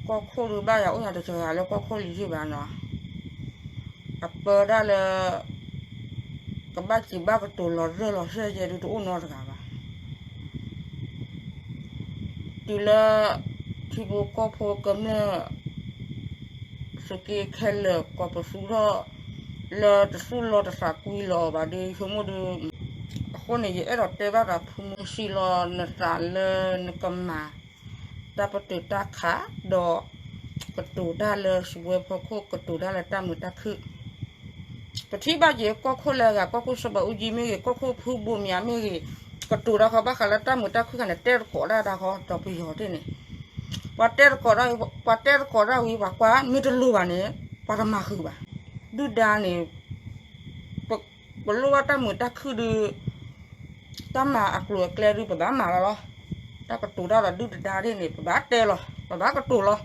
ကီၢ်ခိၣ်ဒုးဘၣ်ယၤအိၣ်ယၤတစှၤလၢကီၢ်ခိၣ်လံယ့ၢ်ဘၣ်နီၤ, အပၢဒၣ်လၢ ကဘၣ်စံးဘၣ်ကတိၤလီၤရၢၢ်လီၤစဲၢ်ယဲဒုးတအိၣ်နီတဂၤဘၣ်. တုၤလၢ ထံဖိကီၢ်ဖိကမျၢၢ် သုးက့ခဲလၢာ် ကိးပသူထီၣ် လၢတသူၣ်လီၤတသးကွံလီၤအီၤဘၣ်ဒီး ဆိကမိၣ်ဒုး အဃိန့ၣ် ယအဲၣ်ဒိးတဲဘၣ်သးဖုမူ စံးလီၤနသးလၢနကမၤ တၢ်ပတုာ်တၢ်ခး ဒီး ကတိၤတၢ်လၢစပွဲဖီခိၣ် ကတိၤတၢ်လၢတၢ်မုာ်တၢ်ခုၣ် ပထံၣ်ဘၣ်က့ၤကီၢ်ခိၣ်လၢအဂၤ ကီၢ်ခိၣ်စီၤဘးအူကၠံမ့ၢ်ဂ့ၤ ကီၢ်ခိၣ်ဖုဘိးမၠးမ့ၢ်ဂ့ၤ ကတိၤတၢ်ခီဘၣ်ဃးလၢတၢ်မုာ်တၢ်ခုၣ်ခါန့ၣ် တဲသကိးတၢ်တၢ်ဃီဒီးပယီၤသ့ၣ်န့ၣ် ပှၤတဲသကိးတၢ်ဝံၤ ပှၤတဲသကိးတၢ်ဝံၤ ပှၤကွၢ်မ့ၢ်တလိၤဘၣ်န့ၣ် ပှၤတမၤဃုာ်ဘၣ်. ဒုၣ်ဒါန့ၣ် ပလိၣ်ဘၣ်တၢ်မုာ်တၢ်ခုၣ်ဒုး တၢ်မၤအကျိၤအကျဲဒုး ပဘၣ်မၤလီၤလီၤ. တၢ်ကတိၤတၢ်ဒီးဒုၣ်ဒါသ့ၣ်န့ၣ် ပဘၣ်တဲလီၤ ပဘၣ်ကတိၤလီၤ.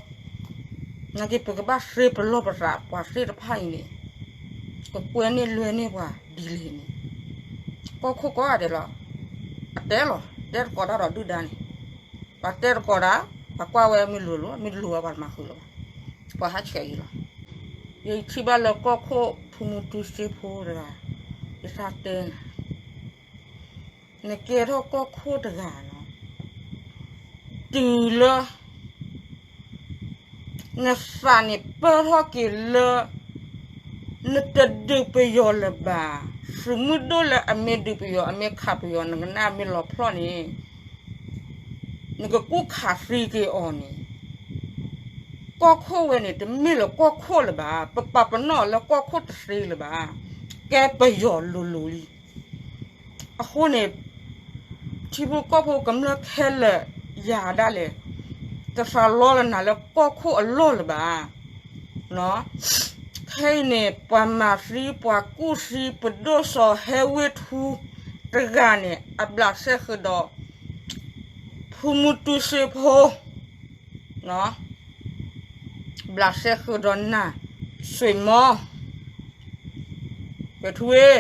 နာ်က့ ပကဘၣ်သ့ပလီၢ်ပသး ပှၤသ့ၣ်တဖၣ်အံၤန့ၣ် ကကွဲန့ၢ်လွဲန့ၢ်ပှၤဒ်လဲၣ်န့ၣ် ကီၢ်ခိၣ်ကိးဂၤဒဲးလီၤ. အတဲလီၤ တဲသကိးတၢ်ဒီးဒုၣ်ဒါန့ၣ် ပှၤတဲသကိးတၢ် ပှၤကွၢ်ဝဲမ့ၢ်လိၤလိၤ မ့ၢ်တလိၤဝဲပှၤတမၤဃုာ်လၢၤဘၣ်. ပှၤဟးဆှဲးအံၤလီၤ. ယထံၣ်ဘၣ်လၢကီၢ်ခိၣ်ဖုမူတူစ့ဖိတဂၤ ယသးတဲနၤ နကဲထီၣ်ကီၢ်ခိၣ်တဂၤလီၤ. တုၤလၢ နသးန့ၣ်ပၢၢ်ထီၣ်က့ၤလၢ နတဒုးပယီၤလၢၤဘၣ်. သုးမုၢ်ဒိၣ်လၢအမ့ၢ်ဒုးပယီၤ အမ့ၢ်ခးပယီၤ နကနၣ်မ့ၢ်လီၤဖျီၣ်န့ၣ် နကကူၣ်ခးသံက့ၤအီၤန့ၣ် ကီၢ်ခိၣ်ဝဲန့ၣ် တမ့ၢ်လၢကီၢ်ခိၣ်လၢၤဘၣ်. ပပာ်ပနီၣ်လၢကီၢ်ခိၣ်တသ့လၢၤဘၣ်. ကဲပယီၤလိၤလိၤလံ. အဃိန့ၣ် ထံဖိကီၢ်ဖိကမျၢၢ်ခဲလၢာ် ယၤဒၣ်လဲာ် တသးလီလၢနၤလၢကီၢ်ခိၣ်အလီၢ်လၢၤဘၣ်. ခဲအံၤန့ၣ် ပှၤမၤသံ ပှၤကူၣ်သံ ပဒိၣ်စီၤဟဲဝ့ၢ်ထူတဂၤန့ၣ် အဘျးစဲဃုာ်ဒီး ဖုမူတူစ့ဖိ ဘျးစဲဃုာ်ဒီးနၤ ဆွေမော် ပထူဝ့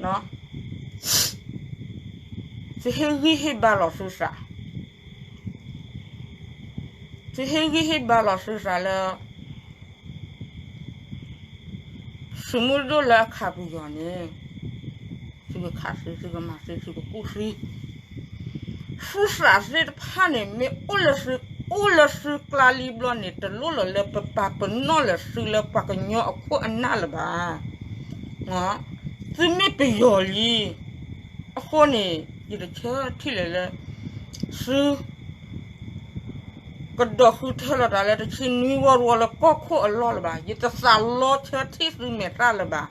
သုဟ့ၣ်ဂံၢ်ဟ့ၣ်ဘါလီၤသုသး, သုဟ့ၣ်ဂံၢ်ဟ့ၣ်ဘါလီၤသုသးလၢ သုးမုၢ်ဒိၣ်လၢအခးပယီၤန့ၣ် သုကခးသု သုကမၤသု သုကကူၣ်သု သုသးသ့ၣ်တဖၣ်န့ၣ် မ့ၢ်အိၣ်လၢသု အိၣ်လၢသုကျါလံဘျီန့ၣ် တလိၣ်လီၤလၢပပာ်ပနီၣ်လၢသုလၢပှၤကညီအခိၣ်အနၢ်လၢၤဘၣ်. သုမ့ၢ်ပယီၤလံ. အဃိန့ၣ် ယတဆၢထံၣ်လဲၣ်လၢ သု ကဒီးဃုထၢလီၤတၢ်လၢတဆံနွံဝီတဝီလၢကီၢ်ခိၣ်အလီၢ်လၢၤဘၣ်. ယတသးလီဆၢထံၣ်သုမဲာ်သၣ်လၢၤဘၣ်.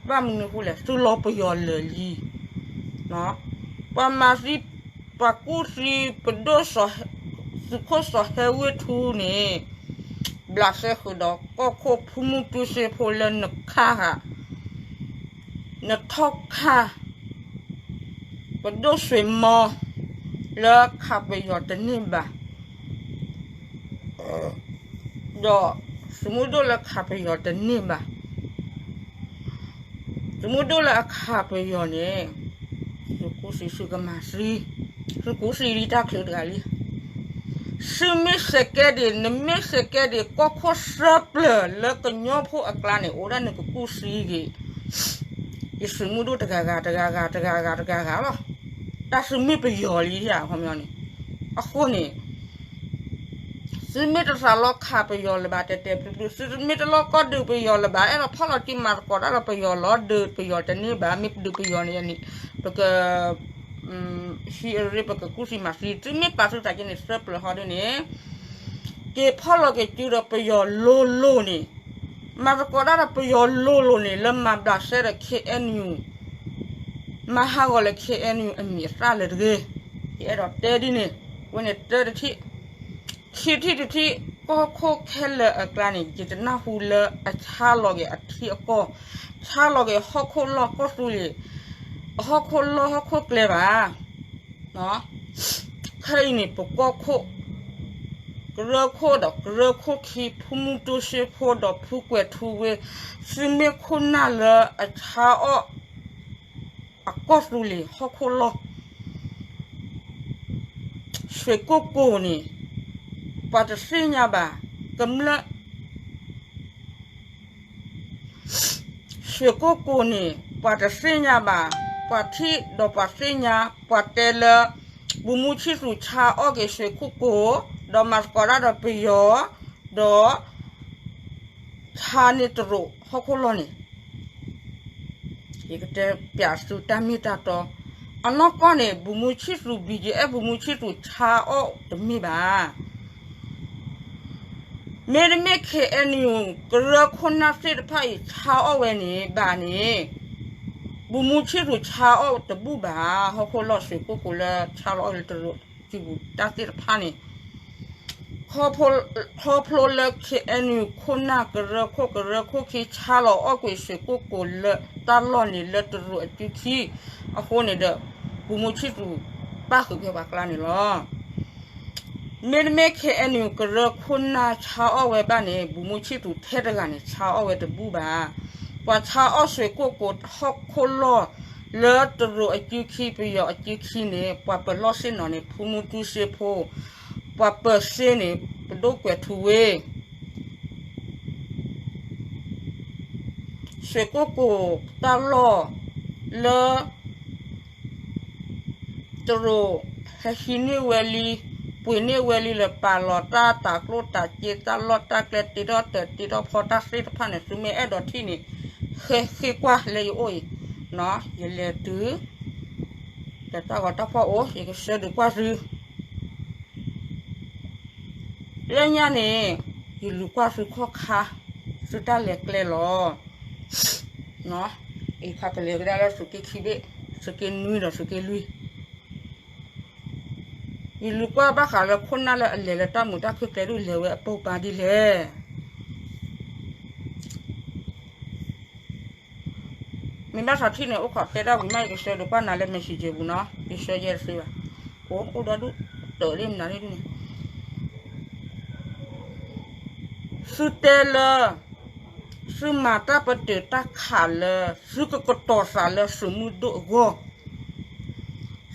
ဘၣ်မနုၤအဃိလဲၣ် သုလီၤပယီၤလၢာ်လံ. ပှၤမၤသံ ပှၤကူၣ်သံ ပဒိၣ်စီၤ သုးခိၣ်စီၤဟဲဝ့ၢ်ထူန့ၣ် ဘျးစဲဃုာ်ဒီးကီၢ်ခိၣ်ဖုမူတူစ့ဖိလၢနခါဧါ နထီၣ်ခါ ပဒိၣ်ဆွေမော် လၢခးပယီၤတန့ၢ်ဘၣ် ဒီး သုးမုၢ်ဒိၣ်လၢခးပယီၤတန့ၢ်ဘၣ်. သုးမုၢ်ဒိၣ်လၢအခးပယီၤန့ၣ် သုကူၣ်သံ သုကမၤသံ သုကူၣ်သံလံတၢ်ချုးတဂၤလံ. သုမ့ၢ်စဲးကဲဒံး နမ့ၢ်စဲးကဲဒံး ကီၢ်ခိၣ်သၢပျၢၤလၢကညီဖိအကျါန့ၣ် အိၣ်ဒၣ်နကကူၣ်သံဂ့ၤ ယသုးမုၢ်ဒိၣ်တဂၤဂၤ တဂၤဂၤ တဂၤဂၤ တဂၤဂၤလီၤ. တၢ်သုမ့ၢ်ပယီၤလံဧါ ခီပညီန့ၣ် အဃိန့ၣ် သုမ့ၢ်တသးလီခးပယီၤလၢၤဘၣ် တဲတဲပျုၤပျုၤ သုမ့ၢ်တလီကီၢ်ဒုးပယီၤလၢၤဘၣ် အဲၣ်ဒိးဖီၣ်လီၤစုမၤသကိးတၢ်ဒီးပယီၤလီၤ ဒုးပယီၤတန့ၢ်ဘၣ် မ့ၢ်ဒုးပယီၤန့ၣ်န့ၣ် ပက ဟံးအရ့ ပကကူၣ်သံမၤသံ သုမ့ၢ်ပာ်သုသးက့န့ၣ် သၢပျၢၤဟီဒ်န့ၣ် က့ၤဖီၣ်လီၤက့ၤစုဒီးပယီၤလိၤလိၤန့ၣ် မၤသကိးတၢ်ဒီးပယီၤလိၤလိၤန့ၣ် လၢမၤဘျးစဲဒီး ခ့ၣ်အဲၣ်ယူၣ် မၤဟးဂီၤလၢ ခ့ၣ်အဲၣ်ယူၣ် အမံၤအသၣ်လၢၤတဂ့ၤ. ယအဲၣ်ဒိးတဲဒ်န့ၣ် ဝဲန့ၣ်တၢတထံၣ် ခံထံၣ်တထံၣ် ကီၢ်ခိၣ်ခဲလၢာ်အကျါန့ၣ် ယတနၢ်ဟူလၢအဆါလီၤက့ၤအထံအကီၢ် ဆါလီၤက့ၤဟီၣ်ခိၣ်လီၢ်ကီၢ်သူလ့ၤ အဟီၣ်ခိၣ်လီၢ်ဟီၣ်ခိၣ်ကျဲဘၣ်. ခဲအံၤန့ၣ် ပကီၢ်ခိၣ် ကရၢခိၣ်ဒီးကရၢခိၣ်ခံ ဖုမူတူစ့ဖိဒီးဖုကွဲးထူဝ့ သုမ့ၢ်ခိၣ်နၢ်လၢအဆါအီၣ် အကီၢ်သူလ့ၤဟီၣ်ခိၣ်လီၢ် ဆွ့ကိၣ်ကိၣ်န့ၣ် ပှၤတသ့ၣ်ညါဘၣ်, ကမျၢၢ် ရွှေကုက္ကိုန့ၣ် ပှၤတသ့ၣ်ညါဘၣ်, ပှၤထံၣ်ဒီးပှၤသ့ၣ်ညါ, ပှၤတဲလၢ ဗိုလ်မှူးချစ်သူဆါအီၣ်က့ၤ ရွှေကုက္ကို ဒီးမၤသကိးတၢ်ဒီးပယီၤ, ဒီး ဆါန့ၢ်တရူးဟီၣ်ခိၣ်လီၢ်န့ၣ် ယကတဲပျးသုတၢ်မ့ၢ်တၢ်တီ, အနီၢ်ကီၢ်န့ၣ် ဗိုလ်မှူးချစ်သူ ဘံၣ်ကၠံအဲၣ် ဗိုလ်မှူးချစ်သူဆါအီၣ်တမ့ၢ်ဘၣ်. မ့တမ့ၢ် KNU ကရၢခိၣ်နၢ်သ့ၣ်တဖၣ်အံၤ ဆါအီၣ်ဝဲန့ၣ်ဘၣ်န့ၣ် ဗိုလ်မှူးချစ်သူဆါအီၣ်တဘူၣ်ဘၣ်. ဟီၣ်ခိၣ်လီၢ် ရွှေကုက္ကိုလၢဆါလီၤအီၣ်လၢတရူးစုပူၤတၢ်သ့ၣ်တဖၣ်န့ၣ် ခီဖျိလၢ KNU ခိၣ်နၢ်ကရၢခိၣ် ကရၢခိၣ်ခံ ဆါလီၤအီၣ်ကွံာ် ရွှေကုက္ကိုလၢတၢ်လီၢ်န့ၣ် လၢတရူးအစုခံအဃိန့ၣ်ဒီး ဗိုလ်မှူးချစ်သူ ပၣ်ဃုာ်ဖဲပှၤကျါန့ၣ်လီၤ. မ့တမ့ၢ် KNU ကရၢခိၣ်နၢ်ဆါအီၣ်ဝဲဘၣ်န့ၣ် ဗိုလ်မှူးချစ်သူထဲတဂၤန့ၣ် ဆါအီၣ်ဝဲတဘူၣ်ဘၣ်. ပှၤဆါအီၣ် ရွှေကုက္ကို ဟီၣ်ခိၣ်လီၢ် လၢတရူးအစုခံ ပယီၤအစုခံန့ၣ် ပှၤပၢၤလီၢ်ဆ့ၣ်နီၤန့ၣ် ဖုမူတူစ့ဖိ, ပှၤပၢၤစ့န့ၣ် ပဒိၣ်ကွဲးထူဝ့ ရွှေကုက္ကိုတၢ်လီၢ်လၢ တရူး ဟဲဟံးန့ၢ်ဝဲလံ, ပှ့ၤန့ၢ်ဝဲလံလၢ ပာ်လီၤတၢ်တၤကျိၣ်တၤစ့ တၢ်လီၢ်တၢ်ကျဲ တ့ထီၣ်တၢၤတ့ထီၣ်ဖီတၢ်သ့ၣ်တဖၣ်န့ၣ် သုမ့ၢ်အဲၣ်ဒိးထံၣ်န့ၣ် ဃ့ ဃ့ကွၢ်လၢယအိၣ်အံၤ, ယလဲၤတုၤ ဒီးတၢ်ဂီၤတၢ်ဖီၣ်အိၣ် ယကဆှၢဒုးကွၢ်သု လၢညါန့ၣ် ယလူၤကွၢ်သုခီၣ်ခါ သုတၢ်လဲၤကျဲလီၤ. အံၤခါကလဲၤကဒါလၢသုးက့ခံဘ့ၣ်, သုးက့နွံဒီးသုးက့လွံၢ်, ယလူၤကွၢ်ဘၣ်ဃးလၢခိၣ်နၢ်လၢအလဲၤလၢတၢ်မုာ်တၢ်ခုၣ်ကျဲဒ်လဲၣ်ဝဲအပိာ်ပာ်ဒ်လဲၣ်. မ့ၢ်ဘၣ်ထီၣ်ထံၣ်န့ၣ် အိၣ်ခိးတဲတၢ်ဝံၤမး ယကဆှၢဒုးကွၢ်နၤလၢ messenger ပူၤနီၤ, ယဆှၢယဲတသ့ဘၣ်, အိၣ်အိၣ်ဒီဒူၣ်တၢ်လၢမနုၤန့ၣ် သုတဲလၢ သုမၤတၢ်ပတုာ်တၢ်ခးလၢ သုကကတီၤသးလၢသုးမုၢ်ဒိၣ်အဂီၢ်,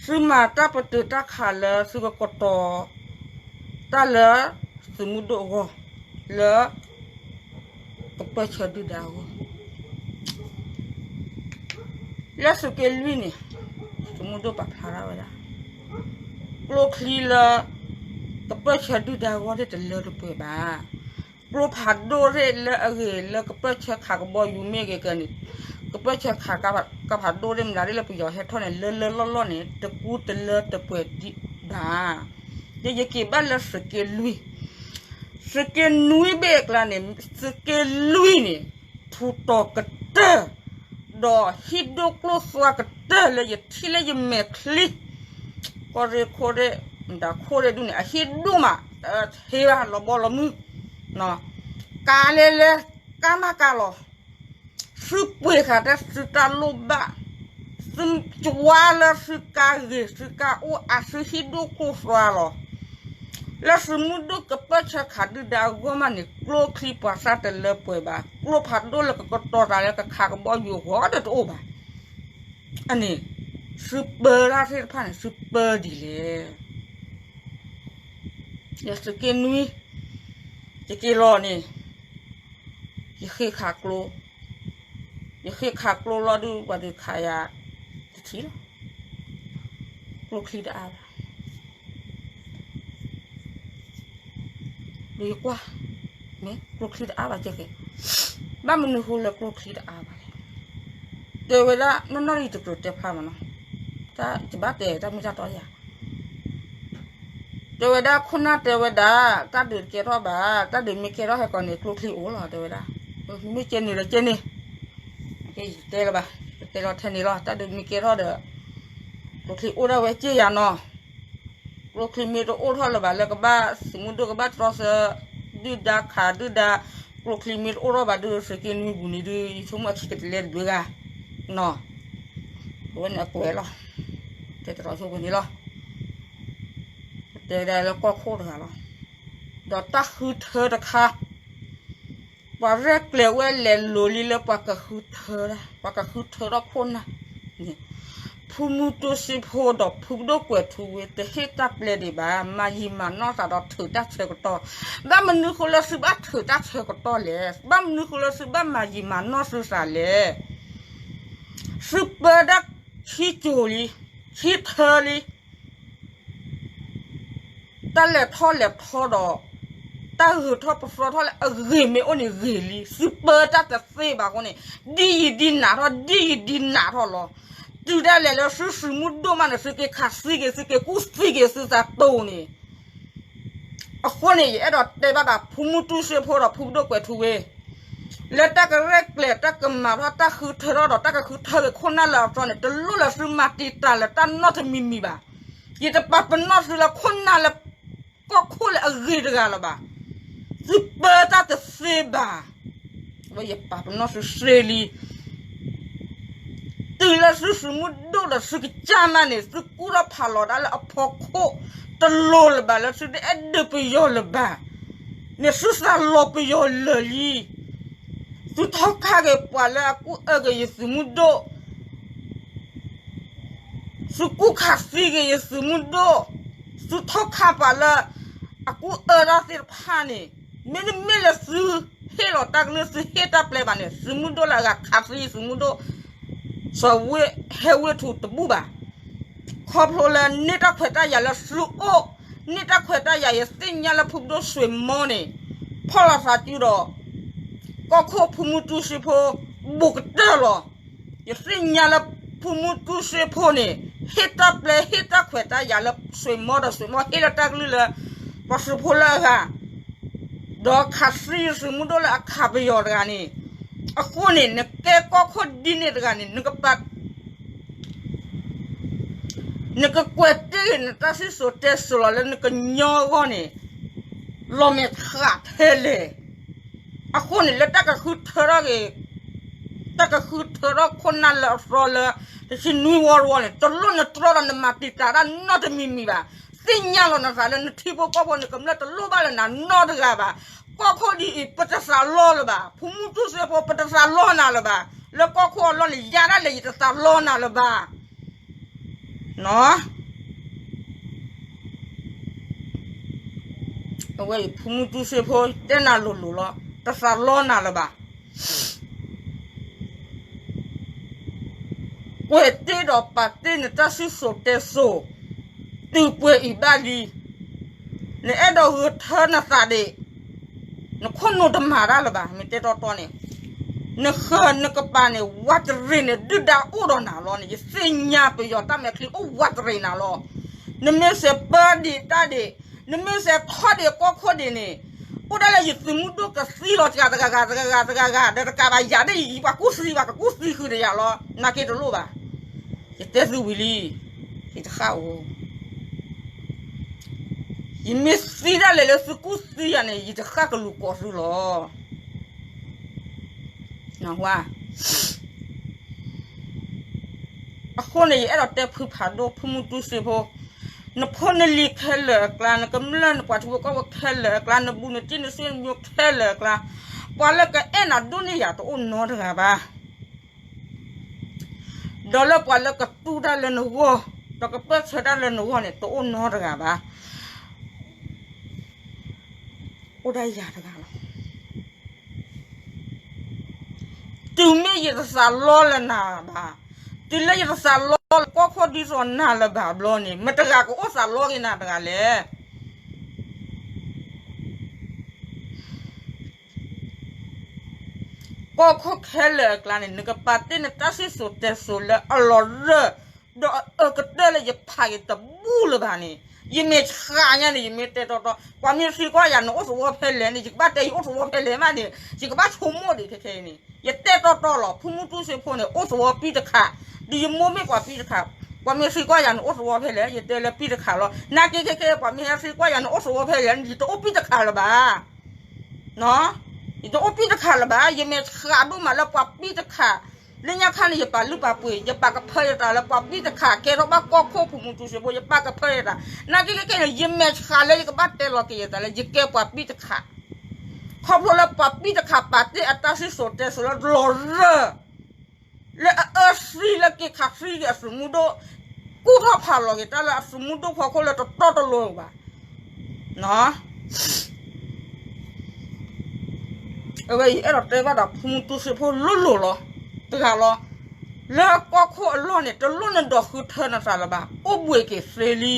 သုမၤတၢ်ပတုာ်တၢ်ခးလၢ သုကကတီၤ တၢ်လၢသုးမုၢ်ဒိၣ်အဂီၢ် လၢ ကပၢၢ်ဆၢဒုၣ်ဒါအဂီၢ်, လၢသုးက့လွံၢ်န့ၣ် သုးမုၢ်ဒိၣ်ပာ်ဖျါထီၣ်ဝဲဒၣ် ကျိချံလၢ ကပၢၢ်ဆၢဒုၣ်ဒါအဂီၢ်သ့ၣ်တလၢတပှဲၤဘၣ်. ကျိဖးဒိၣ်သ့ၣ်လၢအဂ့ၤလၢကပၢၢ်ဆၢခးကဘီယူၤမ့ၢ်ဂ့ၤကန့ၣ်, ကပၢၢ်ဆၢခးကါဖးဒိၣ်သ့ၣ်မနုၤသ့ၣ်လၢပယီၤဟဲထီၣ်န့ၣ် လၢလၢလီၢ်လီၢ်န့ၣ် တကူတလၢတပှဲၤဒံးဘၣ်. ယယက့ၤဘၣ်လၢသုးက့လွံၢ်, သုးက့နွံဘ့ၣ်အကျါန့ၣ် သုးက့လွံၢ်န့ၣ် ထူးတီၤကတၢၢ် ဒီးဟံၣ်ဒိၣ်ကျိၣ်သွါကတၢၢ်လၢယထံၣ်လၢယမဲာ်ချံ, ကီၢ်ရ့ၣ်ခိၣ်ရ့ၣ် မတၤခိၣ်ရ့ၣ်ဒူၣ်န့ၣ် အဟံၣ်ဒိၣ်မး တဟ့ၣ်ဘၣ်လီၤဘီလီၤမုၢ်, ကါလဲလဲ ကါမးကါလီၤ, သုပှ့ၤဃာ်တၢ်သုတၢ်လိၣ်ဘၣ်, သုကွၢ်လၢသုကါဂ့ၤ သုကါအိၣ်အါ သုဟံၣ်ဒိၣ်ကျိၣ်သွါလီၤ. လၢသုးမုၢ်ဒိၣ်ကပၢၢ်ဆၢခးဒုၣ်ဒါအဂီၢ်မးန့ၣ် ကျိချံပှၤသၣ်တလၢပှဲၤဘၣ်, ကျိဖးဒိၣ်လၢကကတီၤသးလၢကခးကဘီယူၤအဂီၢ်ဒီးတအိၣ်ဘၣ်. အန့ၣ် သုပၢတၢ်သ့ၣ်တဖၣ်န့ၣ် သုပၢဒ်လဲၣ်. ယသုးက့နွံ, ယက့ၤလီၤန့ၣ် ယဃ့ခးကျိ, ယဃ့ခးကျိလီၤဒုး ပှၤဒုးခးယၤတထံၣ်လီၤ. ကျိချံတအါဘၣ်. ဒီးယကွၢ် မ့ၢ်ကျိချံတအါဘၣ်ကဲက့ၤ, ဘၣ်မနုၤဃိလၢကျိချံတအါဘၣ်လဲၣ်. တဲဝဲဒၣ် နီၢ်နီၢ်ယတကြၢးတဲဖျါမးနီၤ, တၢ်တဘၣ်တဲတၢ်မ့ၢ်တၢ်တီယၤ တဲဝဲဒၣ် ခိၣ်နၢ်တဲဝဲဒၣ် တၢ်ဒုးတကဲထီၣ်ဘၣ်, တၢ်ဒုးမ့ၢ်ကဲထီၣ်ဟဲကီးန့ၣ် ကျိချံအိၣ်လီၤ တဲဝဲဒၣ်. မ့ၢ်ကဲန့ၣ်လၢကဲန့ၣ်, ယတဲလၢၤဘၣ်, ယတဲလီၤထဲန့ၣ်လီၤ, တၢ်ဒုးမ့ၢ်ကဲထီၣ်ဒီး ကျိချံအိၣ်ဒၣ်ဝဲကဲယၤနီၤ. ကျိချံမ့ၢ်တအိၣ်ထီၣ်လၢၤဘၣ် လၢကဘၣ်သုးမုၢ်ဒိၣ်ကဘၣ်တြီဆၢ ဒုၣ်ဒါခးဒုၣ်ဒါ, ကျိချံမ့ၢ်တအိၣ်ထီၣ်ဘၣ်ဒုး သုးက့နွံပူၤန့ၣ်ဒုး ယဆိကမိၣ်အခံကတလဲတဘျုးဂၤနီၤ. အဝဲန့ၣ်အကွဲးလီၤ, တဲတရီဆိဝဲန့ၣ်လီၤ. တဲဒၣ်လၢကီၢ်ခိၣ်တဂၤလီၤ. ဒီးတၢ်ဃုထၢတခါ ပှၤရဲၣ်ကျဲၤဝဲလဲၤလိၤလံလၢပှၤကဃုထၢ, ပှၤကဃုထၢထီၣ်ခိၣ်နၢ်န့ၣ်, ဖုမူတူစ့ဖိဒီးဖုကဒိၣ်ကွဲၤထူဝ့ တဟ့ၣ်တၢ်ပျဲဒံးဘၣ်, မၤယံာ်မၤနီၢ်သးဒီးထုးတၢ်ဆၢကတီၢ်, ဘၣ်မနုၤဃိလၢသုဘၣ်ထုးတၢ်ဆၢကတီၢ်လဲၣ်, ဘၣ်မနုၤဃိလၢသုဘၣ်မၤယံာ်မၤနီၢ်သုသးလဲၣ်. သုပၢတၢ်ခံကၠိၤလံ, ခံထၢလံ တၢ်လဲၤထီၣ်လဲၤထီဒီး တၢ်ဂုၤထီၣ်ပသီထီၣ်လၢအဂ့ၤမ့ၢ်အိၣ်န့ၣ်ဂ့ၤလံ, သုပၢတၢ်တသ့ဘၣ်အဃိန့ၣ် ဒ်ယံာ်ဒ်နးထီၣ် ဒ်ယံာ်ဒ်နးထီၣ်လီၤ. တုၤဒၣ်လဲာ်လၢသုသုးမုၢ်ဒိၣ်မးန့ၣ် သုက့ၤခးသံက့ၤ သုက့ၤကူၣ်သံက့ၤသုသးတိၢ်န့ၣ် အဃိန့ၣ် ယအဲၣ်ဒိးတဲဘၣ်ဒၣ် ဖုမူတူစ့ဖိဒီးဖုကဒိၣ်ကွဲၤထူဝ့ လၢတၢ်ကရဲၣ်ကျဲၤ တၢ်ကမၤထီၣ် တၢ်ဃုထၢထီၣ်ဒီး တၢ်ကဃုထၢက့ၤခိၣ်နၢ်လၢအသီန့ၣ် တလိၣ်လၢသုမၤတံာ်တာ်လၢတၢ်နီတမံၤမံၤဘၣ်. ယတပာ်ပနီၣ်သုလၢခိၣ်နၢ်လၢ ကီၢ်ခိၣ်လၢအဂ့ၤတဂၤလၢၤဘၣ်. သုပၢတၢ်တသ့ဘၣ်. ဝဲယပာ်ပနီၣ်သုသ့လံ. တုၤလၢသုသုးမုၢ်ဒိၣ်ဒီးသုကစၢ်မးန့ၣ် သုကူၣ်ထီၣ်ဖးလီၤဒၣ်လၢအဖီခိၣ်တလိၤလၢၤဘၣ် လၢသုတအဲၣ်ဒုးပယီၤလၢၤဘၣ်. န့ၣ်သုသးလီၤပယီၤလၢာ်လံ. သုထီၣ်ခါက့ၤပှၤလၢအကူၣ်အၢက့ၤယသုးမုၢ်ဒိၣ် သုကူၣ်ခးသံက့ၤယသုးမုၢ်ဒိၣ်, သုထီၣ်ခါပှၤလၢ အကူၣ်အၢတၢ်သ့ၣ်တဖၣ်န့ၣ်, မ့တမ့ၢ်လၢသုဟ့ၣ်လီၤတၢ်ကလုၢ် သုဟ့ၣ်တၢ်ပျဲဘၣ်န့ၣ် သုးမုၢ်ဒိၣ်လၢအဂၤခးသံသုးမုၢ်ဒိၣ် စီၤဝ့ဟဲဝ့ၢ်ထူတဘူၣ်ဘၣ်. ခီဖျိလၢန့ၢ်တၢ်ခွဲးတၢ်ယာ်လၢသုအိၣ်, န့ၢ်တၢ်ခွဲးတၢ်ယာ် ယသ့ၣ်ညါလၢဖုကဒိၣ်စွ့ၤမီန့ၣ် ဖီၣ်လီၤသးစုဒီး ကီၢ်ခိၣ်ဖုမူတူစ့ဖိ ဘူးကတၢၢ်လီၤ. ယသ့ၣ်ညါလၢဖုမူတူစ့ဖိန့ၣ် ဟ့ၣ်တၢ်ပျဲ ဟ့ၣ်တၢ်ခွဲးတၢ်ယာ်လၢစွ့ၤမီဒီး စွ့ၤမီဟ့ၣ်လီၤတၢ်ကလုၢ်လၢ ပှၤသုးဖိလၢအဂၤ ဒီးခးသံသုးမုၢ်ဒိၣ်လၢအခးပယီၤတဂၤန့ၣ်, အဃိန့ၣ် နကဲကီၢ်ခိၣ်ဒ်န့ၣ်တဂၤန့ၣ် နကပာ် နကကွဲးတ့ၢ်ဂ့ၤနတၢ်စံၣ်စိၤတဲစိၤလီၤလၢနကညီအဂီၢ်န့ၣ် လီၤမဲာ်ဆှးထဲလဲၣ်. အဃိန့ၣ် လၢတၢ်ကဃုထၢထီၣ်က့ၤ တၢ်ကဃုထၢထီၣ်ခိၣ်နၢ်လၢအသီလၢ တဆံနွံဝီတဝီန့ၣ် တလိၣ်နတြီဒီးနမၤတံာ်တာ်တၢ်နီတမံၤမံၤဘၣ်. သ့ၣ်ညါလီၤနသးလၢနထံဖိကီၢ်ဖိ နကမျၢၢ်တလိၣ်ဘၣ်လၢနၤနီတဂၤဘၣ်. ကီၢ်ခိၣ်ဒ်အံၤ ပတသးလီလၢၤဘၣ်. ဖုမူတူစ့ဖိ ပတသးလီနၤလၢၤဘၣ်. လၢကီၢ်ခိၣ်အလီၢ်န့ၣ် ယၤဒၣ်လဲာ်ယတသးလီနၤလၢၤဘၣ်. အဝဲအံၤ ဖုမူတူစ့ဖိ တဲနၤလိၤလိၤလီၤ, တသးလီနၤလၢၤဘၣ်. ကွဲးတ့ၢ်ဒီးပာ်တ့ၢ်နတၢ်စံၣ်စိၤတဲစိၤ တုၤပှဲၤအံၤဘၣ်လံ. နအဲၣ်ဒိးဂဲၤထၢနသးဒံး နခိၣ်နူာ်တမၤတၢ်လၢၤဘၣ် မ့ၢ်တဲတီတီန့ၣ်, နဃၢၤနကပၤန့ၣ် ဝးတရံးန့ၣ် ဒုၣ်ဒါအိၣ်ဒီးနၤလီၤန့ၣ် ယသ့ၣ်ညါပယီၤတၢ်မဲာ်ချံအိၣ်ဝးတရံးနၤလီၤ. နမ့ၢ်စဲးပၢဒံးတၢ်ဒံး, နမ့ၢ်စဲးထီၣ်ဒံးကီၢ်ခိၣ်ဒံးန့ၣ်, အိၣ်ဒၣ်လၢယသုးမုၢ်ဒိၣ်ကသံလီၤတဂၤတဂၤဂၤ တဂၤဂၤဂၤ ဒီးတကးဘၣ်ယၤဒ်အံၤ ပှၤကူၣ်သံဘၣ် ကကူၣ်သံဃုာ်ဒီးယၤလီၤ. နာ်က့တလိၣ်ဘၣ်. ယတဲသုဝံၤလံ, ယတဃၣ်ဧိၤ ယမ့ၢ်သံဒၣ်လဲာ်လၢသုကူၣ်သံယၤန့ၣ် ယတဃၣ်ကလူၤကိးသုလီၤ. အဃိန့ၣ် ယအဲၣ်ဒိးတဲဖုဖးဒိၣ် ဖုမူတူစ့ဖိ, နဖိနလံၤခဲလၢာ်အကျါ, နကမျၢၢ်နပှၤထံဖိကီၢ်ဖိခဲလၢာ်အကျါ, နဘူးနတံၢ်နစ့နမံၤခဲလၢာ်အကျါ, ပှၤလၢကအဲၣ်နၤဒိၣ်န့ၢ်ယၤတအိၣ်နီတဂၤဘၣ်. ဒီးလၢပှၤလၢကတူၢ်တၢ်လၢနဂီၢ်, ဒီးကပၢၢ်ဆၢတၢ်လၢနဂီၢ်န့ၣ် တအိၣ်နီတဂၤဘၣ်. အိၣ်ဒၣ်ယၤတဂၤလီၤ. တုၤမ့ၢ်ယတသးလီလၢၤနၤဘၣ်, တုၤလၢယတသးလီလၢကီၢ်ခိၣ်ဒ်သိးနၤလၢၤဘၣ်ဘျီန့ၣ် မတၤတဂၤကအိၣ်သးလီက့ၤနၤတဂၤလဲၣ်. ကီၢ်ခိၣ်ခဲလၢာ်အကျါန့ၣ် နကပာ်တ့ၢ်နတၢ်စံၣ်စိၤတဲစိၤလၢအလီၤရၢၢ်, ဒီးအအၢကတၢၢ်လၢယဖးက့ၤတဘူၣ်လၢၤဘၣ်န့ၣ်, ယမဲာ်ဆှးညါန့ၣ် ယမ့ၢ်တဲတီတီ, ပှၤမ့ၢ်သံကွၢ်ယၤနအိၣ်သဝီဖဲလဲၣ်န့ၣ် ယကဘၣ်တဲယအိၣ်သဝီဖဲလဲၣ်မးန့ၣ် ယကဘၣ်ဆိကမိၣ်ဒံးခဲခဲအံၤန့ၣ်, ယတဲတီတီလီၤ. ဖုမူတူစ့ဖိန့ၣ် အိၣ်သဝီပံၢ်တခး, ဒီးယမိၢ်မ့ၢ်ပှၤပံၢ်တခး, ပှၤမ့ၢ်သံကွၢ်ယၤနအိၣ်သဝီဖဲလဲၣ် ယတဲလၢပံၢ်တခးလီၤ. နာ်က့ခဲခဲ ပှၤမ့ၢ်ဟဲသံကွၢ်ယၤနအိၣ်သဝီဖဲလဲၣ် ယတအိၣ်ပံၢ်တခးလၢၤဘၣ်. ယတအိၣ်ပံၢ်တခးလၢၤဘၣ်, ယမဲာ်ဆှးဒိၣ်မးလၢပှၤပံၢ်တခး, လၢညါခါန့ၣ် ယပာ်လုၢ်ပာ်ပှ့ၤ, ယပာ်ကဖၢယသးလၢပှၤပံၢ်တခး ကဲထီၣ်ဘၣ်ကီၢ်ခိၣ်ဖုမူတူစ့ဖိ ယပာ်ကဖၢယသး, နာ်က့ခဲခဲန့ၣ် ယမဲာ်ဆှးလၢယကဘၣ်တဲလီၤက့ၤယသးလၢယကဲပှၤပံၢ်တခး, ခီဖျိလၢပှၤပံၢ်တခးပာ်တ့ၢ်အတၢ်စံၣ်စိၤတဲစိၤလၢလီၤရၢၢ် လၢအအၢသံလၢက့ၤခးသံက့ၤအသုးမုၢ်ဒိၣ်, ကူၣ်ထီၣ်ဖးလီၤက့ၤတၢ်လၢအသုးမုၢ်ဒိၣ်ဖီခိၣ်လၢတတီတလိၤဘၣ်. အဝဲအံၤအဲၣ်ဒိးတဲဘၣ်ဒီးဖုမူတူစ့ဖိလိၤလိၤလီၤ, တဂၤလီၤ. လၢကီၢ်ခိၣ်အလီၢ်န့ၣ် တလိၣ်နဒိးဃုထၢနသးလၢၤဘၣ်, အိၣ်ဘှံးက့ၤသ့လံ.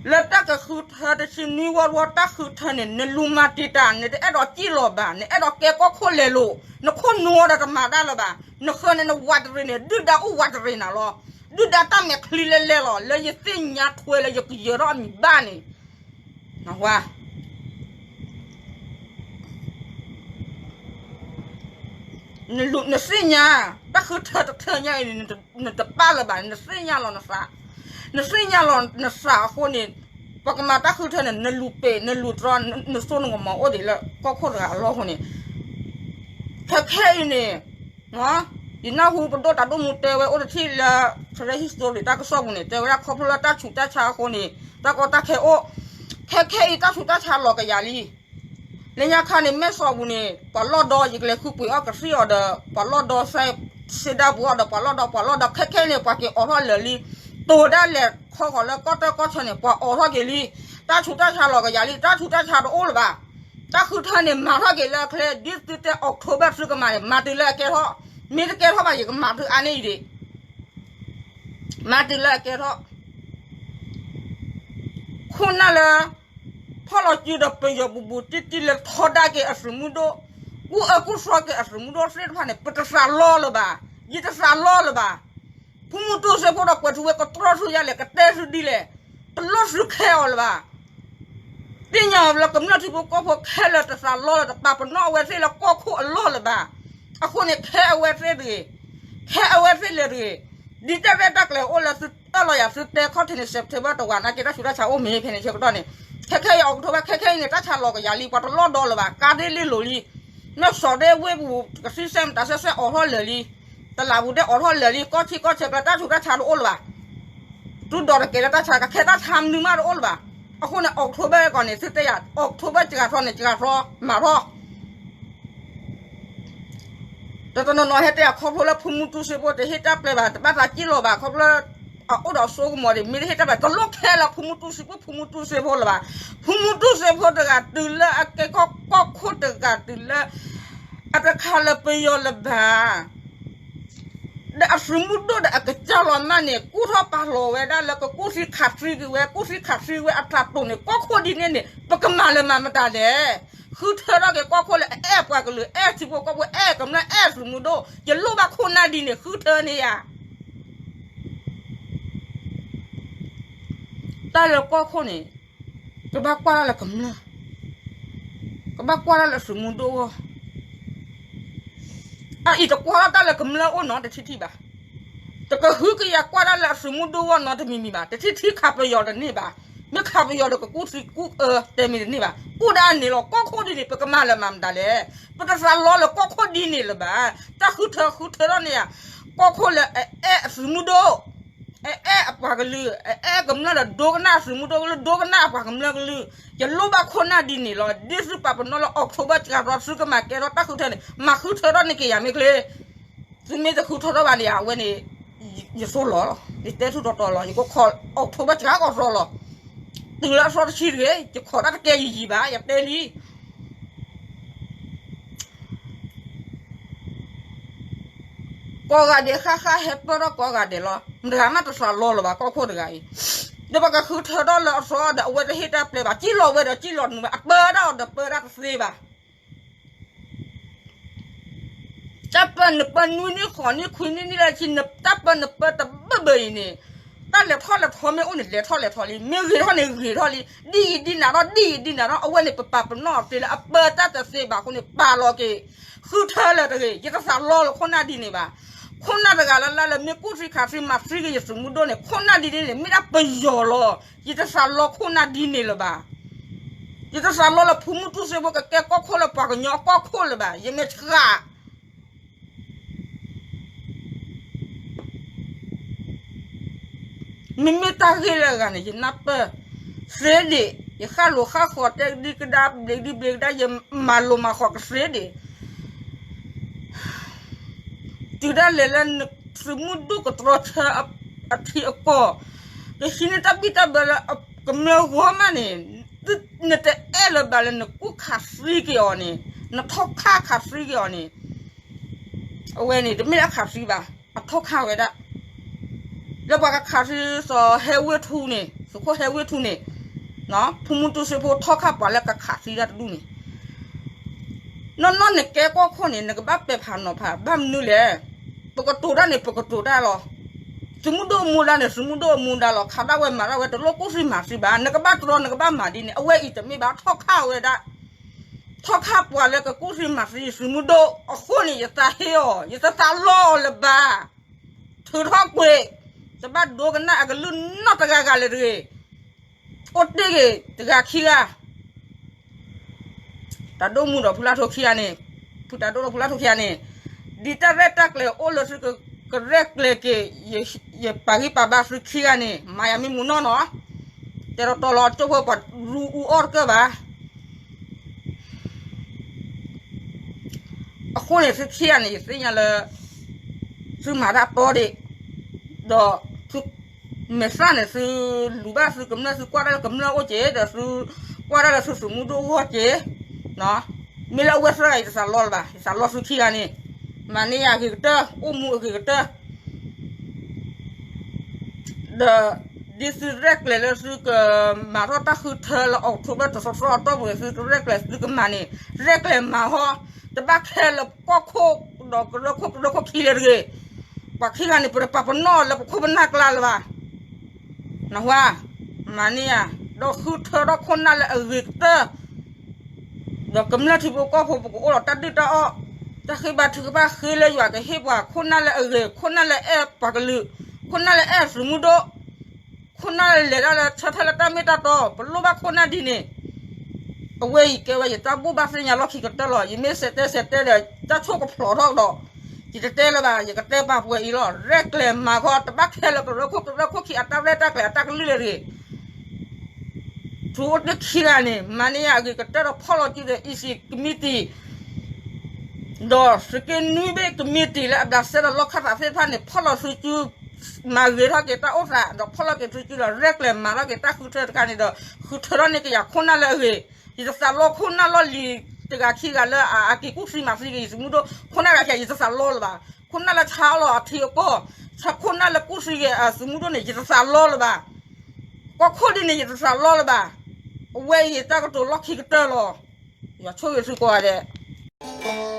လၢတၢ်ကဃုထၢတဆံနွံဝီတဝီတၢ်ဃုထၢန့ၣ် နလူၤမၤတံာ်တာ် နတအဲၣ်ဒိးစံၣ်လီၤဘၣ်, နအဲၣ်ဒိးကဲကီၢ်ခိၣ်လဲၤလိာ်, နခိၣ်နူာ်အီၤဒီးတမၤတၢ်လၢၤဘၣ်. နဃၢၤန့ၣ် နဝးတရံးန့ၣ် ဒုၣ်ဒါအိၣ်ဝးတရံးနၤလီၤ. ဒုၣ်ဒါတၢ်မဲာ်ချံလဲလဲလီၤ, လၢယသ့ၣ်ညါထွဲလၢယကယၢၤထီၣ်အမံၤဘၣ်န့ၣ်, နဝါ နသ့ၣ်ညါ, တၢ်ဃုထၢတထၢညါအံၤန့ၣ် နတပာ်လၢၤဘၣ်, နသ့ၣ်ညါလီၤနသး, နသ့ၣ်ညါလီၤနသးအဃိန့ၣ်, ပှၤကမၤတၢ်ဃုထၢန့ၣ် နလူၤပ့ၤ နလူၤတြီ နစိနကမီၤအိၣ်ဒံးလၢကီၢ်ခိၣ်တဂၤအလီၢ်အဃိန့ၣ်, ခဲခဲအံၤန့ၣ် ယနၢ်ဟူပဒိၣ်တၢ်ဒိၣ်မူတဲဝဲအိၣ်တထံၣ်လၢ Karen history တၢ်ကစီၣ်ပူၤန့ၣ် တဲဝဲဒၣ်ခီဖျိလၢတၢ်ဆူးတၢ်ဆါအဃိန့ၣ် တၢ်ကီတၢ်ခဲအိၣ်, ခဲခဲအံၤတၢ်ဆူးတၢ်ဆါလီၤကယၤလံ. လၢညါခါန့ၣ် မဲၢ်စီၤပူၤန့ၣ် ပှၤလီၢ်ဒီ ယကလဲၤဃုပှ့ၤအီၣ်ကသံၣ်အီၤဒီး ပှၤလီၢ်ဒီစဲး, စ့ဒၣ်ပူၤအီၤဒီး ပှၤလီၢ်ဒီ ပှၤလီၢ်ဒီ ခဲခဲန့ၣ် ပှၤက့ၤအိးထီၣ်လၢာ်လံ. တိၤဒၣ်လဲာ်ခီဃီၤလၢကီၢ်တၢ်ကီၢ်ဆၢန့ၣ် ပှၤအိးထီၣ်က့ၤလံ. တၢ်ဆူးတၢ်ဆါလီၤကယၤလံ, တၢ်ဆူးတၢ်ဆါတအိၣ်လၢၤဘၣ်. တၢ်ဃုထၢန့ၣ် မၤထီၣ်က့ၤလၢအချ့, ဒ်သုတဲ October သုကမၤန့ၣ် မၤတုၤလၢအကဲထီၣ်, မ့ၢ်တကဲထီၣ်ဘၣ် ယကမၤသုအါန့ၢ်အံၤဒံး, မၤတုၤလၢအကဲထီၣ်. ခိၣ်နၢ်လၢ ဖီၣ်လီၤစုဒီးပယီၤဘူးဘူးတံၢ်တံၢ်လၢထီဒါက့ၤအသုးမုၢ်ဒိၣ်, ကူၣ်အၢကူၣ်သီက့ၤအသုးမုၢ်ဒိၣ်သ့ၣ်တဖၣ်န့ၣ် ပတသးလီလၢၤဘၣ်, ယတသးလီလၢၤဘၣ်. ဖုမူတူစ့ဖိဒီးကွဲးထူဝ့ ကတြီထူယါလဲၣ် ကတဲသုဒ်လဲၣ်, တလိၣ်သုခဲအီၤလၢၤဘၣ်. သ့ၣ်ညါလၢကမျၢၢ်ထံဖိကီၢ်ဖိခဲလၢာ်တသးလီလၢၤ တပာ်ပနီၣ်အဝဲသ့ၣ်လၢကီၢ်ခိၣ်အလီၢ်လၢၤဘၣ်. အဃိန့ၣ် ခဲအဝဲသ့ၣ်တဂ့ၤ, ခဲအဝဲသ့ၣ်လဲၤတဂ့ၤ. ဒ်တၢ်ရဲၣ်တၢ်ကျဲၤအိၣ်လၢသုအၢၣ်လီၤယၤသုတဲခီၣ်ထံးန့ၣ် September တဝာ်နာ်က့ တၢ်ဆူးတၢ်ဆါအိၣ်မ့ၢ်ဖဲန့ၣ်ဆၢကတီၢ်န့ၣ်, ခဲခဲအံၤ October ခဲခဲအံၤန့ၣ်တၢ်ဆါလီၤကယၤလံ ပှၤတလီၢ်ဒီလၢၤဘၣ်, ကါဒ့လ့လိာ်လံ. မ့ၢ်စီၤဒ့ဝ့ၢ်ပူၤ ကသံၣ်စဲးမတၤစဲးစဲးအိးထီၣ်လၢာ်လံ, တလးပူၤဒ့အိးထီၣ်လၢာ်လံ, ကီၢ်ထံကီၢ်ဆဲးကျါတၢ်ဆူးတၢ်ဆါတအိၣ်လၢၤဘၣ်. တူၢ်ဒီးတကဲလၢတၢ်ဆါ ကခဲတၢ်ဆါမနုၤမးတအိၣ်လၢၤဘၣ်. အဃိန့ၣ် October ကီးန့ၣ် သုတဲယၤ October စှၤထီန့ၣ် စှၤထီ မၤထီၣ် တနီၤနီၤဟဲတဲယၤခီဖျိလၢဖုမူတူစ့ဖိတဟ့ၣ်တၢ်ပျဲဘၣ် တဘၣ်သးစံၣ်လီၤဘၣ် ခီဖျိ အအိၣ်ဒီးစိကမီၤဒံး မ့ၢ်တဟ့ၣ်တၢ်ပျဲ တလိၣ်ခဲလၢာ်ဖုမူတူစ့ဖိ ဖုမူတူစ့ဖိလၢၤဘၣ်. ဖုမူတူစ့ဖိတဂၤတုၤလၢအကဲခီၣ်ကီၢ်ခိၣ်တဂၤတုၤလၢ အတခါလၢပယီၤလၢၤဘၣ် ဒီးအသုးမုၢ်ဒိၣ်ဒီးအကစၢ်လီၤမၢ်န့ၣ် ကူၣ်ထီၣ်ပာ်လီၤဝဲဒၣ်လၢကကူၣ်သံခးသံက့ၤဝဲ ကူၣ်သံခးသံဝဲအတၢ်တိာ်န့ၣ် ကီၢ်ခိၣ်ဒ်န့ၣ်န့ၣ် ပကမၤလၢၤမၤမတၤလဲၣ်. ဃုထၢထီၣ်က့ၤကီၢ်ခိၣ်လၢအအဲၣ်ပှၤကလုာ် အဲၣ်ထံဖိကီၢ်ဖိ အဲၣ်ကမျၢၢ် အဲၣ်သုးမုၢ်ဒိၣ် ယလိၣ်ဘၣ်ခိၣ်နၢ်ဒ်န့ၣ် ဃုထၢန့ၢ်ယၤ တၢ်လၢကီၢ်ခိၣ်န့ၣ် ကဘၣ်ကွၢ်တၢ်လၢကမျၢၢ်, ကဘၣ်ကွၢ်တၢ်လၢသုးမုၢ်ဒိၣ်အဂီၢ်. အအံၤတကွၢ်ထီၣ်တၢ်လၢကမျၢၢ်အိၣ်နီတထံၣ်ထံၣ်ဘၣ်. တကဟုကယာ်ကွၢ်တၢ်လၢအသုးမုၢ်ဒိၣ်အဂီၢ်နီတမံၤမံၤဘၣ်. တထံၣ်ထံၣ်ခးပယီၤတန့ၢ်ဘၣ်. မ့ၢ်ခးပယီၤဒီးကကူၣ်သံကူၣ်အၢတဲမ့ၢ်တန့ၢ်ဘၣ်. ကူၣ်ဒၣ်န့ၣ်လီၤ ကီၢ်ခိၣ်ဒ်န့ၣ် ပကမၤလၢၤမၤမတၤလဲၣ်. ပတသးလီလၢကီၢ်ခိၣ်ဒ်န့ၣ်လၢၤဘၣ်. တၢ်ဃုထၢဃုထၢထီၣ်န့ၢ်ယၤ ကီၢ်ခိၣ်လၢအအဲၣ်အသုးမုၢ်ဒိၣ် အအဲၣ်အပှၤကလုာ် အအဲၣ်ကမျၢၢ်ဒီးဒိကနၣ်အသုးမုၢ်ဒိၣ်ကလုာ် ဒိကနၣ်အပှၤကမျၢၢ်ကလုာ် ယလိၣ်ဘၣ်ခိၣ်နၢ်ဒ်န့ၣ်လီၤ. ဒ်သုပာ်ပနီၣ်လၢ October စှၤထီၣ် သုကမၤကဲထီၣ်တၢ်ဃုထၢန့ၣ် မၤဃုထၢထီၣ်န့ၢ်က့ၤယၤမ့ၢ်ချ့. သုမ့ၢ်တဃုထၢထီၣ်ဘၣ်န့ၣ် အဝဲန့ၣ် ယသိၣ်လီၤလီၤ ယတဲထူတီတီလီၤ ယကခီ October စှၤကီးသီလီၤ. တုၤလၢအသီတဆံတဂ့ၤ ယခီတၢ်တကဲယံာ်ယံာ်ဘၣ် ယတဲလံ ကိးဂၤဒဲးဃၣ်ဃၣ်ဟဲပၢၢ်ထီၣ်ကိးဂၤဒဲးလီၤ. မတၤမးတသးလီလၢၤဘၣ် ကီၢ်ခိၣ်တဂၤအံၤ. ဒီးပကဃုထၢထီၣ်လၢအသီဒီး အဝဲတဟ့ၣ်တၢ်ပျဲဘၣ် စံၣ်လီၤဝဲဒီးစံၣ်လီၤနုာ်ဝဲ အပၢတၢ်အီၤဒီးပၢတၢ်တသ့ဘၣ်. တၢ်ပၢနပၢနွံနံၣ်ဃိးနံၣ်ခွံနံၣ်နံၣ်လၢဆံ တၢ်ပၢနပၢတဘၢဘၢအံၤန့ၣ် တၢ်လဲၤထီၣ်လဲၤထီမ့ၢ်အိၣ်န့ၣ် လဲၤထီၣ်လဲၤထီလံ မ့ၢ်ဂ့ၤထီၣ်န့ၣ်ဂ့ၤထီၣ်လံ ဒ်အံၤဒ်နၤထီၣ် ဒ်အံၤဒ်နၤထီၣ် အဝဲန့ၣ် ပပာ်ပနီၣ်အီၤသ့လၢအပၢတၢ်တသ့ဘၣ်အဃိန့ၣ် ပာ်လီၤက့ၤ ဃုထၢလၢၤတဂ့ၤ ယတသးလီလၢခိၣ်နၢ်ဒ်န့ၣ်ဘၣ်. ခိၣ်နၢ်တဂၤလၢ်လၢ်လၢမ့ၢ်ကူၣ်သံခးသံမၤသံက့ၤယသုးမုၢ်ဒိၣ်န့ၣ် ခိၣ်နၢ်ဒ်န့ၣ်န့ၣ် မ့ၢ်ဒၣ်ပယီၤလီၤ. ယတသးလီခိၣ်နၢ်ဒ်န့ၣ်လၢၤဘၣ်. ယတသးလီလၢဖုမူတူစ့ဖိကကဲကီၢ်ခိၣ်လၢပှၤကညီအကီၢ်ခိၣ်လၢၤဘၣ်. ယမ့ၢ်ဆှး မ့မ့ၢ်တၢ်ဂ့ၢ်လၢအဂၤန့ၣ် ယနၢ်ပၢၢ်သ့ဒံး ယဃၣ်လိၤဃၣ်ဃီၤတဲကဒံကဒါဘျံးကဒံဘျံးကဒါ ယမၤလိၤမၤဃီၤကသ့ဒံး တုၤဒၣ်လဲာ်လၢနသုးမုၢ်ဒိၣ်ကတြီဆၢအထံအကီၢ်, ကဟံးန့ၢ်တၢ်ဘံၣ်တၢ်ဘၢလၢကမျၢၢ်ဂီၢ်မးန့ၣ်, နတအဲၣ်လၢၤဘၣ်လၢနကူၣ်ခးသံက့ၤအီၤန့ၣ်, နထီၣ်ခၣ်ခးသံက့ၤအီၤန့ၣ်, အဝဲန့ၣ် တမ့ၢ်လၢအခးသံဘၣ်, အထီၣ်ခၣ်ဝဲဒၣ် လၢပှၤကခးသံစီၤဟဲဝ့ၢ်ထူန့ၣ်, သုးခိၣ်ဟဲဝ့ၢ်ထူန့ၣ်, ဖုမူတူစ့ဖိထီၣ်ခၣ်ပှၤလၢကခးသံတၢ်တဒူၣ်န့ၣ်, နီၢ်နီၢ်နကဲကီၢ်ခိၣ်န့ၣ် နကဘၣ်ပဲာ်ဖးနီၤဖး ဘၣ်မနုၤလဲၣ်. ပကတိၤတၢ်န့ၣ် ပကတိၤတၢ်လီၤ. သုးမုၢ်ဒိၣ်အမူဒါန့ၣ် သုးမုၢ်ဒိၣ်အမူဒါလီၤ. ခးဒၣ်ဝဲမၤဒၣ်ဝဲ တလိၣ်ကူၣ်သံမၤသံဘၣ်. နကဘၣ်တြီ နကဘၣ်မၤဒ်န့ၣ် အဝဲအံၤတမ့ၢ်ဘၣ် ထီၣ်ခၣ်ဝဲဒၣ် ထီၣ်ခၣ်ပှၤလၢကကူၣ်သံမၤသံ သုးမုၢ်ဒိၣ်အဃိန့ၣ် ယသးဟ့အီၤ ယတသးလီအီၤလၢၤဘၣ်. ထုးထီၣ်ကွံာ်, တဘၣ်ဒိကနၣ်အကလုၢ်နီတဂၤဂၤလၢၤတဂ့ၤ. အိၣ်တ့ၢ်ဂ့ၤတဂၤခံဂၤ တၢ်ဒိၣ်မူဒီးဖုလါထိခံဂၤန့ၣ်, ဖုတၢ်ဒိၣ်ဒီးဖုလါထိခံဂၤန့ၣ်, ဒ်တၢ်ရဲၣ်တၢ်ကျဲၤအိၣ်လၢသုကရဲၣ်ကျဲၤက့ၤ ယပာ်ဂံၢ်ပာ်ဘါသုခံဂၤန့ၣ် မၤယၤမ့ၢ်မူနီၢ်နီၢ်, တဲတီတီလီၤ ကၠိဖိပှၤရူအူအီၣ်တကၢၢ်ဘၣ်. အဃိန့ၣ် သုခံဂၤန့ၣ် ယသ့ၣ်ညါလၢ သုမၤတၢ်တီဒံး, ဒီး မဲာ်သၣ်န့ၣ် သုလူၤဘၣ်သုကမျၢၢ် သုကွၢ်တၢ်လၢကမျၢၢ်အိၣ်က့ၤ ဒီးသုကွၢ်တၢ်လၢသုသုးမုၢ်ဒိၣ်အဂီၢ်က့ၤ, မ့ၢ်လၢအဝဲသၢဂၤ ယတသးလီလၢၤဘၣ်. ယသးလီသုခံဂၤန့ၣ် မၤန့ၢ်ယၤအဂ့ၤကတၢၢ် အိၣ်မူအဂ့ၤကတၢၢ် ဒီး ဒ်သုရဲၣ်ကျဲၤလၢသုကမၤထီၣ်တၢ်ဃုထၢလၢ October တသီသီအတီၢ်ပူၤန့ၣ် သုကရဲၣ်ကျဲၤသုကမၤန့ၣ် ရဲၣ်ကျဲၤမၤဟီ, တဘၣ်ခဲလၢာ်ကီၢ်ခိၣ်ဒီးကရၢခိၣ်ကရၢခိၣ်ခံလၢၤတဂ့ၤ. ပှၤခံဂၤန့ၣ် ပတပာ်ပနီၣ်လၢပခိၣ်ပနၢ်ကျါလၢၤဘၣ်. နၢ်ဟူဧါ, မၤန့ၢ်ယၤ, ဒီးဃုထၢထီၣ်ခိၣ်နၢ်လၢအဂ့ၤကတၢၢ် ဒီးကမျၢၢ်ထံဖိကီၢ်ဖိ ပကအိၣ်ဒီးတၢ်ဒုၣ်တၢ်အီၣ်, တၢ်ဃ့ဘါထုကဖၣ် ဃ့လၢယွၤကဟ့ၣ်ပှၤခိၣ်နၢ်လၢအဂ့ၤ, ခိၣ်နၢ်လၢအဲၣ်ပှၤကလုာ်, ခိၣ်နၢ်လၢအဲၣ်သုးမုၢ်ဒိၣ်, ခိၣ်နၢ်လၢလဲၤတၢ်လၢဆၢထၢၣ်လၢတၢ်မ့ၢ်တၢ်တီ, ပလိၣ်ဘၣ်ခိၣ်နၢ်ဒ်န့ၣ်. အဝဲအံၤကဲဝဲယတၢ်ဘိးဘၣ်သ့ၣ်ညါလီၢ်ခံကတၢၢ်လီၤ. ယမ့ၢ်စဲးတဲစဲးတဲဒီး တၢ်ဆိၣ်ကဖျိးထီၣ်ဒီး ယတတဲလၢၤဘၣ်, ယကတဲပာ်ပှဲၤအံၤလီၤ. ရဲၣ်ကျဲၤမၤဃီ တဘၣ်ခဲလၢာ်ကရၢခိၣ်ကရၢခိၣ်ခံ အတၢ်ရဲၣ်တၢ်ကျဲၤအတၢ်ကလုၢ်လၢၤတဂ့ၤ. သုအိၣ်တ့ၢ်ခံဂၤန့ၣ် မၤန့ၢ်ယၤအဂ့ၤကတၢၢ်ဒီးဖီၣ်လီၤစုဒီး EC committee ဒီးသုးက့နွံဘ့ၣ် committee လၢအဘျးစဲဒီးလီၢ်ခၢၣ်သးသ့ၣ်တဖၣ်န့ၣ် ဖီၣ်လီၤသုစု မၤဂ့ၤထီၣ်က့ၤတၢ်အိၣ်သး ဒီးဖီၣ်လီၤက့ၤသုစုဒီး ရဲၣ်ကျဲၤမၤထီၣ်က့ၤတၢ်ဃုထၢတခါန့ၣ်ဒီး ဃုထၢထီၣ်န့ၢ်က့ၤယၤခိၣ်နၢ်လၢအဂ့ၤ. ယတသးလီခိၣ်နၢ်လီၢ်လံၤတဂၤခံဂၤလၢအက့ၤကူၣ်သံမၤသံက့ၤယသုးမုၢ်ဒိၣ် ခိၣ်နၢ်တဂၤခံဂၤ ယတသးလီလၢၤဘၣ်. ခိၣ်နၢ်လၢဆါအီၣ်လီၤအထံအကီၢ်, ဆါခိၣ်နၢ်လၢကူၣ်သံက့ၤအသုးမုၢ်ဒိၣ်န့ၣ် ယတသးလီလၢၤဘၣ်. ကီၢ်ခိၣ်ဒ်န့ၣ် ယတသးလီလၢၤဘၣ်. အဝဲအံၤတၢ်ကတိၤလီၢ်ခံကတၢၢ်လီၤ. ယွၤဆိၣ်ဂ့ၤသုကိးဂၤဒဲး.